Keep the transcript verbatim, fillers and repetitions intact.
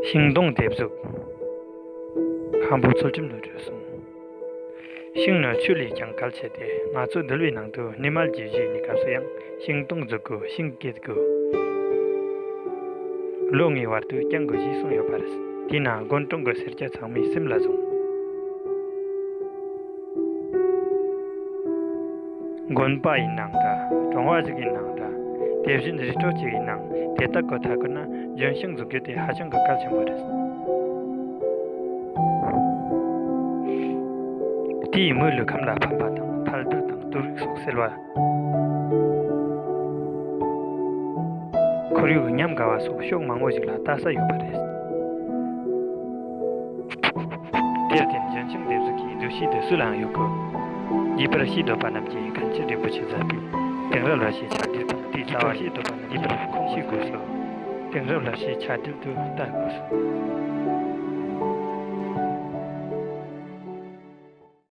ཤིང་སྡོང་འདེབས་གཟུགས། མཁན་པོ་ཚུལ་ཁྲིམས་ལུ་བྲིས་སོང་། ཤིང་ནི་ཆུ་ལས་ཀྱང་གལ་ཆེ་སྟེ། ང་ཚོ་འདུལ་བའི་ནང་དུ་སྣེ་མལ་གྱི་གཞི་ཡི་སྐབས་སུ་ཡང་ཤིང་སྡོང་འཛུགས་དགོས། ཤིང་བརྒལ་དགོས། ལོ་ལྔའི་བར་དུ་བརྐྱང་དགོས་ཞེས་གསུངས་ཡོད་པ་རེད། དེས་ན་དགོན་གྲོང་གི་སེར་སྐྱ་ཚང་མའི་སེམས་ལ་བཟུང་། དགོན་པ་ཡིན་ནའང་འདྲ། གྲོང་བ་ཞིག་ཡིན་ནའང་འདྲ། དེ་བཞིན་རི་ཁྲོད་ཅིག་ཡིན་ནའང་དེ་དག་གི་མཐའ་འཁོར་ན་ལྗོན་ཤིང་འཛུགས་རྒྱུ་དེ་ཧ་ཅང་གི་གལ་ཆེན་པོ་རེད། དེའི་མོད་ལུས་ཁམས་ལ་ཕན་པ་དང་ཐལ་རྡུལ་དང་དུག་རིགས་སོགས་སེལ་བ། ཁོར་ཡུག་ཉམས་དགའ་བ་སོགས་ཕྱོགས་མང་པོ་ཞིག་ལ་ལྟ་ས་ཡོད་པ་རེད། དེར་བརྟེན་ལྗོན་ཤིང་འདེབས་གཟུགས་ཀྱི་འདུ་ཤེས་དེ་སུ་ལའང་ཡོད་དགོས། རྒྱས་པར་ཤེས་འདོད་པ་རྣམས་ཀྱིས་མཁན་ཆེན་རིན་པོ་ཆེ་མཛད་པའི་དེང་རབས་ལག་ཤེས་ཕྱག་སྦྲེལ་དང་དེའི་རྩ་བ་ཤེས་འདོད་པ་རྣམས་ཀྱིས་ཁོང་ཤེས་དགོས་སོ། དེང་རབས་ལག་ཤེས་ཕྱག་སྦྲེལ་དུ་ལྟ་དགོས་སོ།